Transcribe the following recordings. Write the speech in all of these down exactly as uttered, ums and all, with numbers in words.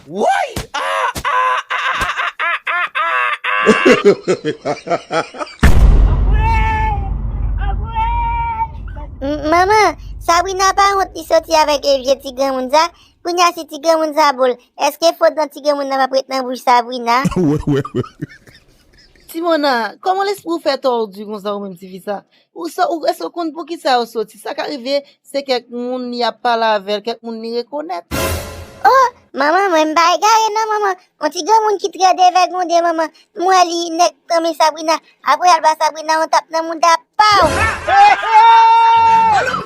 Woy! Ah, ah, ah, ah, ah, ah, ah, ah. M- Manman, Sabrina pa wont li soti avèk, eh, vye ti granmoun sa. Kounye a si ti granmoun sa bo l, èske fot nan ti granmoun nan p ap ret nan bouch Sabrina? Timona, kòman lespri w fè tòdi konsa ou menm tifi sa? Ou sa, ou, èske w konn poukisa yo soti? Sa ka rive, se kèk moun y ap pale avè l, kèk moun li rekonèt. Oh, manman, mwen m pa egare non, manman. Yon ti granmoun ki trè devègonde, manman. M wè li nèk tanmen Sabrina. Apre y al ba Sabrina yon tap nan mouda, paw!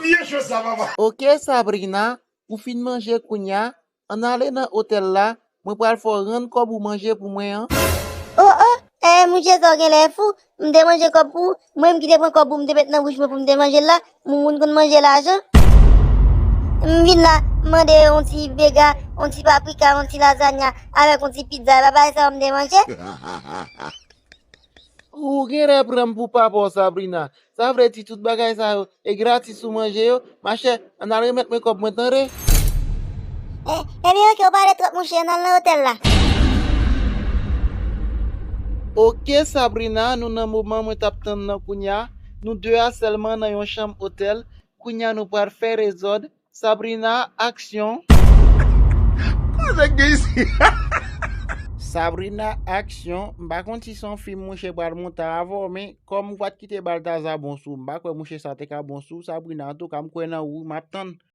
Vye je sa, papa. Oke, Sabrina, ou fin manje kounye a, ann ale nan otèl la, mwen pral fè w rann kòb ou manje pou mwen an. Oh, oh, eh, mouche sa w genlè fou, m te manje kòb pou ou, mwen m ki te pran kòb ou m te met nan bouch mwen pou m te manje l la, moun moun konn manje lajan. M vin la, m mande yon ti bega, yon ti paprika, yon ti lazanya, avèk yon ti pizza, e pa bagay sa yo m te manje? Ou genlè pran m pou papa w, Sabrina. Sa vle di tout bagay sa yo, e gratis ou manje yo? Machè, ann al remèt mwen kòb mwen, tande? E, ebyen, oke, ou pale twòp, monchè, ann al nan otèl la. Oke, Sabrina, nou nan moman mwen t ap tann nan kounye a. Nou de a sèlman nan yon chanm otèl. Kounye a nou pral fè dezòd. Sabrina, aksyon. Kote nèg gen isi? Sabrina, aksyon. M pa konn si se yon fim mouche pral monte avè w, men kòm ou pa t kite Baltaza bon sou ou, m pa kwè mouche sa te ka bon sou ou, Sabrina. Antouka, m kwè nan ou, m ap tann.